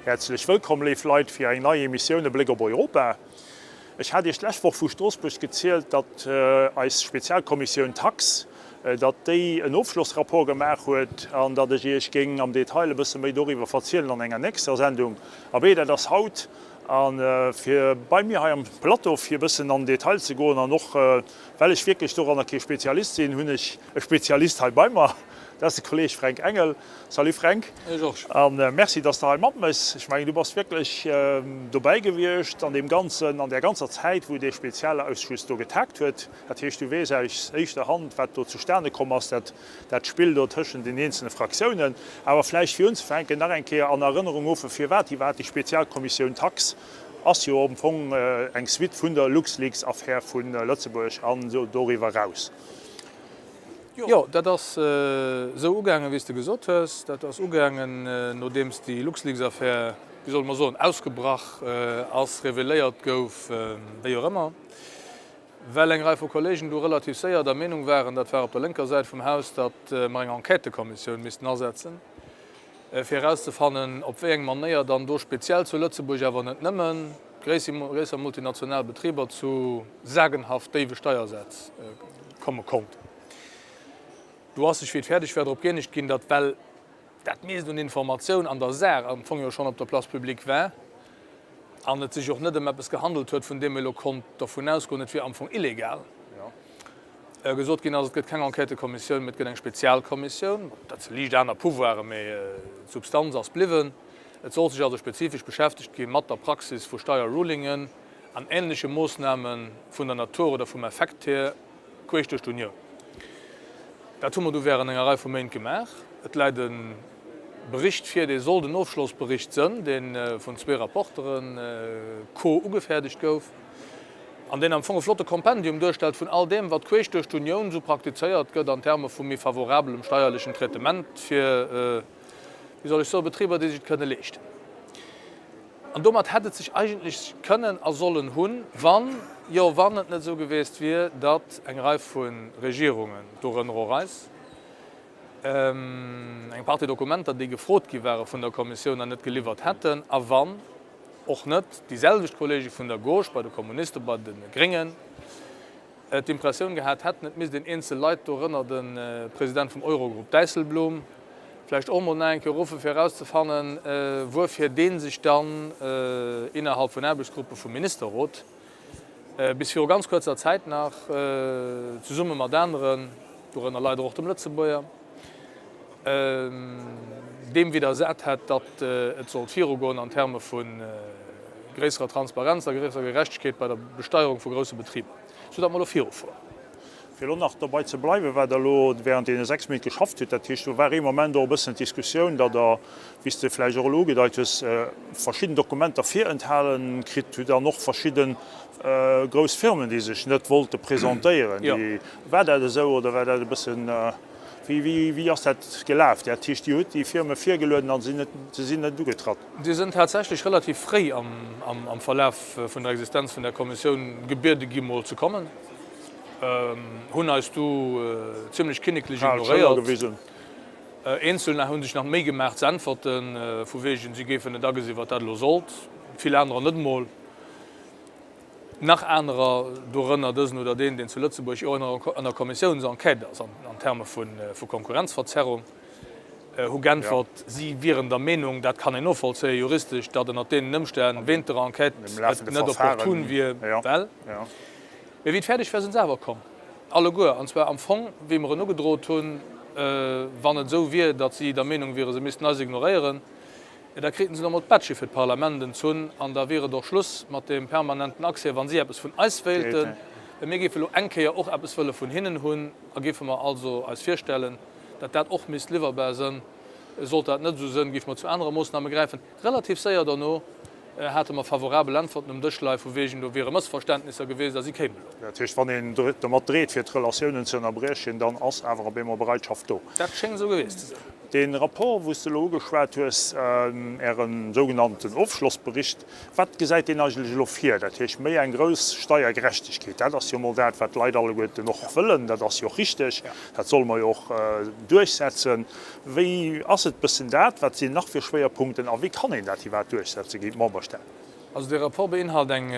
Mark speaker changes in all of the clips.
Speaker 1: Häerzlech wëllkomm, léif Leit, fir eng nei Emissioun E Bléck op Europa. Ech hat Iech d'lescht Woch vu Stroossbuerg gezielt, datt eis Spezialkommissioun Tax, datt déi en Ofschlossrapport gemaach huet an datt ech Iech géing am Detail e bësse méi doriwwer verzielen an enger nächster Sendung. Abee, dat ass haut. A fir bei mir hei am Plateau, fir e bëssen an den Detail ze goen an och well ech wierklech doranner kee Spezialist sinn, hunn ech e Spezialist hei bei mer, dat ass de Kolleeg Fränk Engel. Salut Fränk.
Speaker 2: Hey Georges.
Speaker 1: A merci, dass de hei matméchs. Ech mengen, du bass wierklech dobäi gewiescht an deem Ganzen, an där ganzer Zäit, wou dee Spezialausschuss do getagt huet. Dat heescht, du weess aus éischter Hand, wat do zustane komm ass, dat, dat Spill do tëschent den eenzelne Fraktiounen. Awer vläicht fir unzefänken nach eng Kéier an Erënnerung ruffen, firwat iwwerhaapt déi Spezialkommissioun Tax ass jo am Fong eng Suite vun der LuxLeaks-Affär vu Lëtzebuerg an doriwwer eraus.
Speaker 2: Jo, dat ass esou ugaangen, wéi s de gesot hues. Dat ass ugaangen, nodeems déi LuxLeaks-Affär, wéi solle mer soen, ausgebrach ass, reveléiert gouf, wéi och ëmmer, well eng Rei vu Kollegen du relativ séier der Meenung waren, dat war op der lénker Säit vum Haus, datt mer eng Enquêtëkommissioun missten asetzen, fir erauszefannen, op wéi eng Manéier dann do speziell zu Lëtzebuerg, awer net nëmmen, gréisser multinational Betriber zu sagenhaft déiwe Steiersätz komme konnten. Do ass sech, wéi et fäerdeg war, drop gëeenegt ginn, datt, well dat meescht un Informatioun an der Saach am Fong jo schonn op der Place publique war an et sech och net ëm eppes gehandelt huet, vun deem ee lo konnt dervun ausgoen, et wier am Fong illegal, gesot ginn ass, et gëtt keng Enquêtëkommissioun, mee et gëtt eng Spezialkommissioun. Dat si liicht aner Pouvoiren, mee d'Substanz ass bliwwen. Et sollt sech also spezifesch beschäftegt gi mat der Praxis vu Steierrulingen an änleche Moossname vun der Natur oder vum Effekt hier queesch duerch d'Unioun. Dat hu mer du während enger Rei vu Méint gemaach. Et läit e Bericht vir, dee soll den Ofschlossbericht sënn, dee vun zwee Rapportere co-ugefäerdegt gouf an deen am Fong e flotte Kompendium duerstellt vun all deem, wat queesch duerch d'Unioun esou praktizéiert gëtt an Terme vu méi favorabelem steierlechen Traitement fir, wéi soll ech soen, Betriber, déi sech et kënne leeschten. An domat hätt et sech eigentlech kënnen a sollen hunn, wann, jo wann et net esou geweest wier, datt eng Rei vu Regierungen, dorënner och eis, eng Partie Dokumenter, déi gefrot gi ware vun der Kommissioun, an net geliwwert hätten, a wann och net déi selwecht Kollege vun der Gauche, bei de Kommunisten, bei de Gréngen, d'Impressioun gehat hätten, et misst een eenzel Leit, dorënner de President vum Eurogrupp Dijsselbloem, vläicht och emol nach eng Kéier ruffen, fir erauszefannen, wuerfir dee sech dann innerhalb vun Aarbechtsgruppe vum Ministerrot bis viru ganz kuerzer Zäit nach zesumme mat aneren, dorënner leider och dem Lëtzebuerger, deem widdersat hätt, datt et sollt virugoen an Terme vu gréisserer Transparenz a gréisserer Gerechtegkeet bei der Besteierung vu grousse Betriber, soudatt mer elo virufueren.
Speaker 1: Fir elo nach dobei ze bleiwen, wat Der elo während deene 6 Méint geschafft hutt, dat heescht, do war ee Moment och e bëssen d'Diskussioun, datt Der, wéi s de vläicht och elo ugedeit hues, verschidden Dokumenter virenthalen kritt hutt an och verschidde grouss Firmen, déi sech net wollte presentéieren. War dat esou oder war dat e bëssen, Wéi ass dat gelaf? Dat heescht, Dir hutt déi Firme virgelueden a se sinn net ugetratt?
Speaker 2: Si sinn tatsächlech relativ fréi am Verlaf vun der Existenz vun där Kommissioun gebiede gi mol ze kommen, hunn eis du zimlech kinneklech ignoréiert. Eenzelner hu sech nach d'Méi gemaach ze äntwerten, vu wegen si géifen net agesi wat dat elo sollt, vill anerer net emol. Nach anerer, dorënner dësen oder deen, deen zu Lëtzebuerg jo ënner Kommissiounsenquête ass an Terme vu Konkurrenzverzerrung, hu g'äntwert, si wieren der Meenung, dat kann een novollzéien juristesch, datt ënner deenen Ëmstänn wéint der Enquête et net opportun wier, well. Mee wéi et fäerdeg war, sinn se awer komm, alleguer, an zwar am Fong, wéi mer en ugedrot hunn, wann et esou wier, datt si der Meenung wieren, se missten eis ignoréieren. Da kriten se nach emol d'Bätsche fir d'Parlament entzunn an da wier et och Schluss mat deem permanenten Accès, wa si eppes vun eis wéilten. Well mir géife lo eng Kéier och eppes wëlle vun hinnen hunn a géife mer also eis virstellen, datt dat och misst liwwerbar sënn. Sollt dat net esou sënn, géife mer zu anere Moossname gräifen. Relativ séier derno hate mer favorabel Äntwerten um Dësch leie vu wegen, do wiere Mëssverständnisser gewiescht a si kéime lo.
Speaker 1: Dat heescht, wann een domat dreet, fir d'Relatiounen ze ënnerbriechen, dann ass awer op eemol Bereitschaft do.
Speaker 2: Dat schéngt esou gewiescht ze sinn.
Speaker 1: Dee Rapport, wou s de elo ugeschwat hues, Äre sougenannten Ofschlossbericht, wat gesäit deen eigentlech elo vir? Dat heescht méi eng grouss Steiergerechtegkeet, dat ass jo emol dat, wat d'Leit alleguerten och wëllen, dat ass jo och richteg, dat solle mer jo och duerchsetzen. Wéi ass et bëssen dat? Wat sinn nach fir Schwéierpunkten a wéi kann een dat iwwerhaapt duerchsetze géint d'Memberstaaten?
Speaker 2: Also dee Rapport beinhalt eng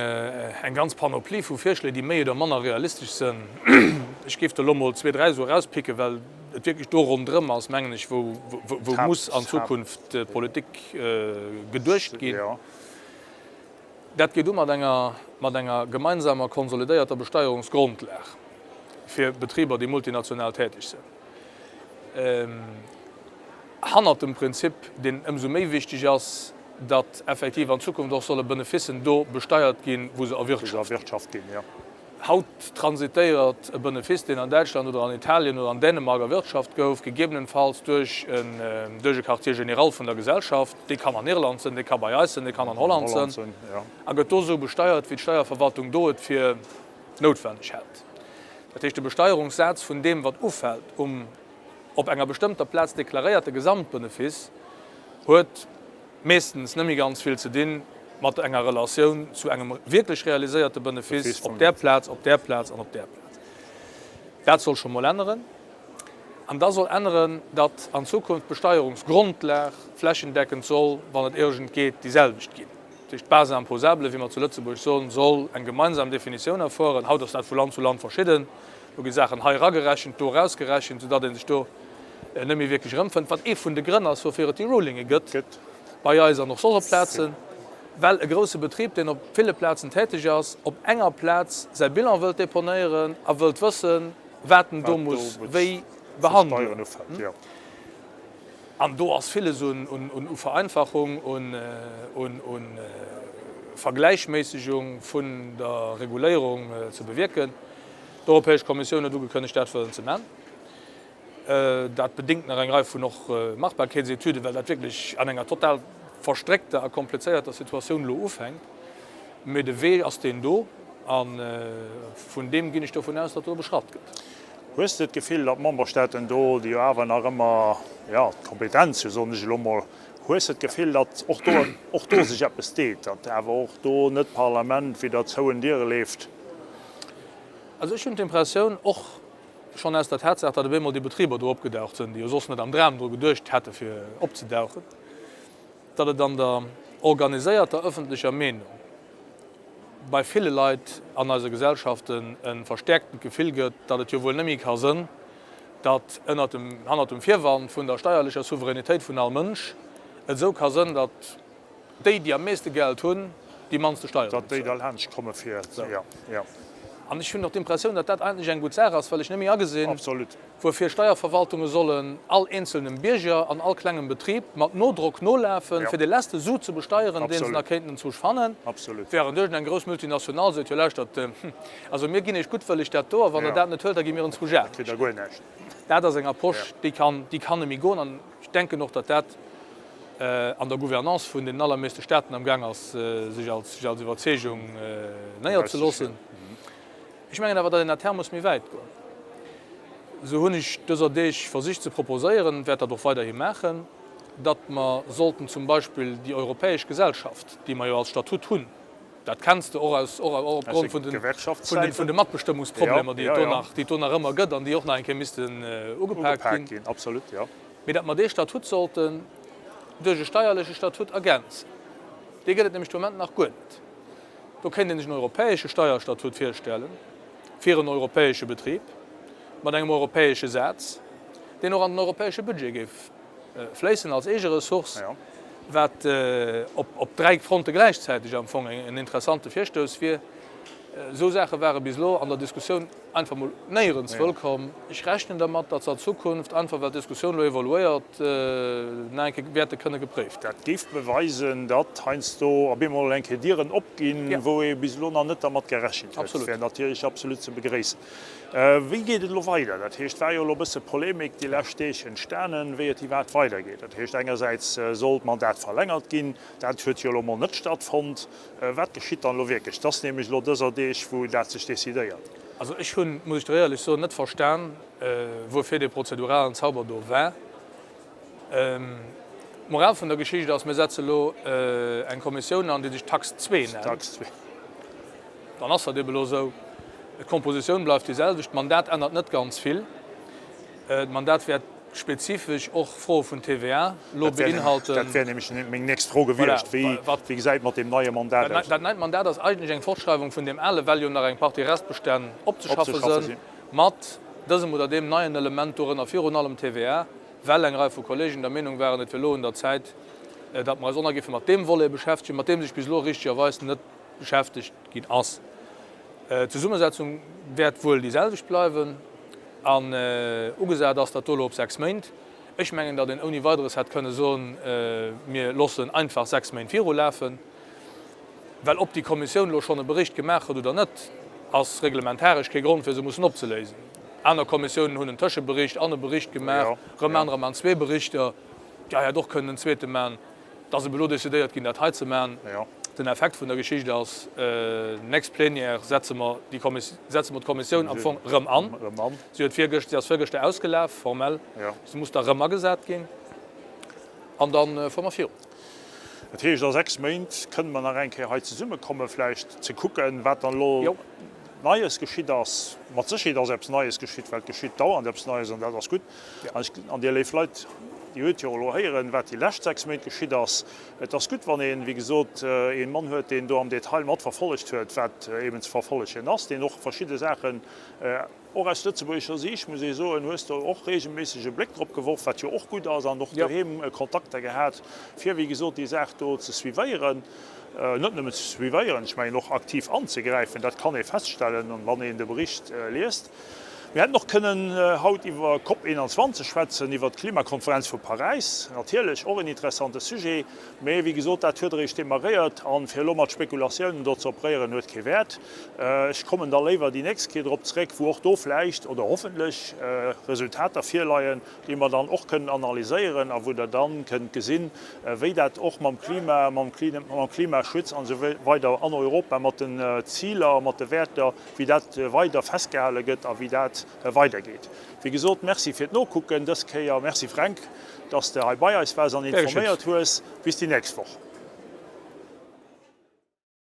Speaker 2: ganz Panoplie vu Virschléi, déi méi oder manner realistesch sënn. Ech géif der elo mol zwee, dräi esou erauspicken, well et wierklech do ronderëm ass, mengen ech, wou muss an Zukunft Politik geduecht ginn. Dat geet u mat enger, mat enger gemeinsamer konsolidéierter Besteierungsgrondlag fir Betriber, déi multinational täteg sënn. Hannert dem Prinzip, deen ëmsou méi wichteg ass, datt effektiv an Zukunft och solle Benefissen do besteiert ginn, wou se erwirtschaft ginn. Haut transitéiert e Benefiss, deen an Däitschland oder an Italien oder an Dänemark erwirtschaft gouf, gegebenenfalls duerch e Quartier général vun der Gesellschaft, dee kann an Irland sinn, dee ka bei eis sinn, dee kann an Holland sinn, a gëtt do esou besteiert, wéi d'Steierverwaltung do et fir noutwenneg hält. Dat heescht, de Besteierungssaz vun deem, wat ufält um op enger bestëmmter Plaz deklaréierte Gesamtbenefiss, huet meeschtens net méi ganz vill ze di mat enger Relatioun zu engem wierklech realiséierte Benefiss op där Plaz, op där Plaz an op där Plaz. Dat soll scho mol änneren. An da soll änneren, datt an Zukunft d'Besteierungsgrondlag flächendeckend soll, wann et iergend geet, déi selwecht ginn. Dat heescht, d'Base imposable, wéi mer zu Lëtzebuerg soen, soll eng gemeinsam Definitioun erfueren. Haut ass dat vu Land zu Land verschidden. Do gi Saachen hei eragerechent, do erausgerechent, soudatt ee sech do net méi wierklech erëmfënnt, wat ee vun de Grënn ass, woufir et déi Rulinge gëtt bei eis an och soss op Plazen, well e grousse Betrib, deen op ville Plazen täteg ass, op enger Plaz säi Bilan wëllt deponéieren a wëllt wëssen, wat en do muss wéi behandelen. An do ass villes u Vereinfachung, u Vergläichméissegung vun der Reguléierung ze bewierken. D'Europäesch Kommissioun huet ugekënnegt, dat wëllen ze man. Dat bedéngt nach eng Rei vun och Machbarkeetsetüden, well dat wierklech an enger total verstréckter a komplizéierter Situatioun elo ufänkt. Mee de Wee ass deen do a vun deem ginn ech dovun aus, datt do beschratt gëtt.
Speaker 1: Hues de d'Gefill, datt d'Memberstaaten do, déi jo awer nach ëmmer, jo, d'Kompetenz hu, soen ech elo mol, hues de d'Gefill, datt och do, och do sech eppes deet, datt awer och do net d'Parlament widder zouen Diere leeft?
Speaker 2: Also ech hunn d'Impressioun, och schonn aus der Tatsaach, datt op eemol déi Betriber do opgedaucht sinn, déi jo soss net am Dram dru geduecht hätte fir opzedauchen, datt et an der organiséierter ëffentlecher Meenung bei ville Leit an eiser Gesellschaften e verstäerktent Gefill gëtt, datt et jo wuel net méi ka sënn, datt ënnert dem, hannert dem Virwand vun der steierlecher Souveränitéit vun all Mënsch et esou ka sënn, datt déi, déi am meeste Geld hunn, déi mannste Steiere
Speaker 1: Datt déi da laanscht komme fir, jo, jo.
Speaker 2: An ech hunn och d'Impressioun, datt dat eigentlech eng gutt Saach ass, well ech net méi agesinn, Wuerfir Steierverwaltunge sollen all eenzelnem Bierger an all klengem Betrib mat Nodrock nolafen, fir de lesste Su ze besteieren, deen se nach kéinten enzwousch fannen, während iergendeng grouss Multinational seet, jo lauschtert, also mir ginn iech guttwëlleg dat do, a wann der dat net huelt, da gi mir enzwousch anescht. Dat ass eng Approche, déi kann, déi kann net méi goen. An ech denken och, datt dat an der Gouvernance vun deenen allermeeschte Staaten am Gaang ass, sech als, sech als Iwwerzeegung néierzeloossen. Ech mengen awer, datt een à terme muss méi wäit goen. Esou hunn ech dëser Deeg versicht ze proposéieren, wäert dat och weiderhi maachen, datt mer sollten zum Beispill déi europäesch Gesellschaft, déi mer jo als Statut hunn, dat kenns de och aus, och opgrond vun den, vun de Matbestëmmungsproblemer, déi et do nach, déi et do nach ëmmer gëtt an déi och nach eng Kéier missten ugepaakt ginn, mee datt mer dee Statut sollten duerch e steierleche Statut ergänzen. Dee gëtt et nämlech de Moment nach guer net. Do kéint een sech en europäesche Steierstatut virstellen fir en europäesche Betrib mat engem europäesche Saz, deen och an den europäesche Budget géif fléissen als eege Ressource, wat op dräi Fronte gläichzäiteg am Fong en interessante Virstouss wier. Esou Saache ware bis elo an der Diskussioun einfach mol néierens wëllkomm. Ech rechnen dermat, datt se an Zukunft, einfach well d'Diskussioun elo evoluéiert, nach eng Kéier wäerte kënne gepréift
Speaker 1: ginn. Dat géif beweisen, datt heiansdo op eemol eng Kéier Dieren opginn, wou ee bis elo nach net dermat gerechent huet. Dat wär natierlech absolut ze begréissen. Wéi geet et elo weider? Dat heescht, et war jo elo e bësse Polemik déi lescht Deeg entstanen, wéi et iwwerhaapt weidergeet. Dat heescht, engersäits soll d'Mandat verlängert ginn. Dat huet jo elo mol net stattfonnt. Wat geschitt dann elo wierklech? Et ass nämlech elo dëser Deeg, wou dat sech decidéiert.
Speaker 2: Also ech hunn, muss ech der éierlech soen, net verstan, wuerfir dee prozeduralen Zauber do war. D'Moral vun der Geschicht ass, mir setze elo eng Kommissioun an, déi sech Taxe 2 nennt. Dann ass dat ebe elo esou. D'Kompositioun bleift déi selwecht, d'Mandat ännert net ganz vill. D'Mandat wäert spezifesch och Froe vun TVA elo beinhalten.
Speaker 1: Dat wär nämlech meng nächst Fro gewiescht. Wéi gesäit et mat deem neie Mandat aus?
Speaker 2: Dat neit Mandat ass eigentlech eng Fortschreiwung vun deem ale, well jo nach eng Partie Restbestänn opzeschaffe sinn, mat dësem oder deem neien Element dorënner, virun allem TVA, well eng Rei vu Kollegen der Meenung waren, et wier elo un der Zäit, datt mer eis och nach géife mat deem Volet beschäftegen, mat deem sech bis elo richtegerweis net beschäftegt ginn ass. D'Zesummesetzung wäert wuel déi selwecht bleiwen an ugesat ass dat do elo op 6 Méint. Ech mengen, datt een ouni Weideres hätt kënne soen, mir loossen einfach 6 Méint virulafen, well ob déi Kommissioun elo schonn e Bericht gemaach huet oder net, ass reglementaresch kee Grond fir se mussen opzeléisen. Aner Kommissiounen hunn en Tëschebericht an e Bericht gemaach, erëm anerer maachen zwee Berichter, déi hei hätt och kënnen en zweete maachen. Et ass ebe lo decidéiert ginn, dat hei ze maachen. Den Effekt vun der Geschicht ass, nächst Plénière setze mer déi setze mer d'Kommissioun am Fong erëm an. Si huet virgëscht, si ass virgëschter ausgelaf, formell. Se muss da erëm agesat ginn an da fuere mer virun.
Speaker 1: Dat heescht, a 6 Méint kënne mer nach eng Kéier hei zesummekommen, vläicht ze kucken, wat dann elo Neies geschitt ass. Mat Sécherheet ass eppes Neies geschitt, well et geschitt dauernd eppes Neies an dat ass gutt. An Dir, léif Leit, Dir huet jo elo héieren, wat déi lescht 6 Méint geschitt ass. Et ass gutt, wann een, wéi gesot, ee Mann huet, deen do am Detail mat verfollegt huet, wat eben ze verfollegen ass, deen och verschidde Saachen, och aus lëtzebuergescher Siicht, muss ee soen, hues de och regelméisseg e Bléck drop geworf, wat jo och gutt ass, an och doheem Kontakter gehat, fir, wéi gesot, déi Saach do ze suivéieren. Net nëmmen ze suivéieren, ech mengen och aktiv anzegräifen, dat kann ee feststellen, wann een de Bericht liest. Mir hätten och kënnen haut iwwer Cop 21 schwätzen, iwwer d'Klimakonferenz vu Paräis. Natierlech och en interessante Sujet, mee wéi gesot, dat huet eréischt demarréiert a fir elo mat Spekulatiounen do ze operéieren, huet kee Wäert. Ech kommen da léiwer déi nächst Kéier drop zréck, wou och do vläicht oder hoffentlech Resultater virleien, déi mer dann och kënnen analyséieren a wou Der dann kënnt gesinn, wéi dat och mam Klima, mam Klimaschutz an esou weider an Europa mat den Ziler, mat de Wäerter, wéi dat weider festgehale gëtt a wéi dat weidergeet. Wéi gesot, Merci fir d'Nokucken dës Kéier. Merci Fränk, dass de hei bei eis waars an informéiert hues. Bis déi nächst Woch.